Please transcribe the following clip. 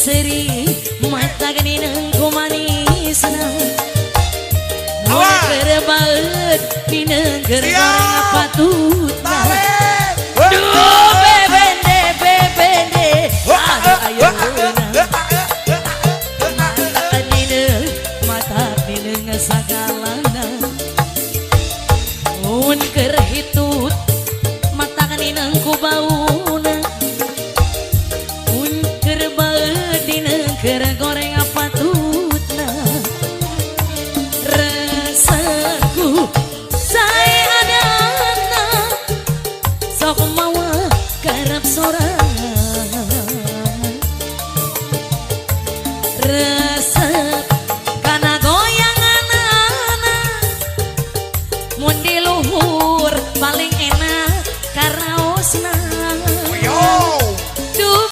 seri mata geuning ku manisna. Awas. Keur baeud mineng keur Siap. goreng patuh.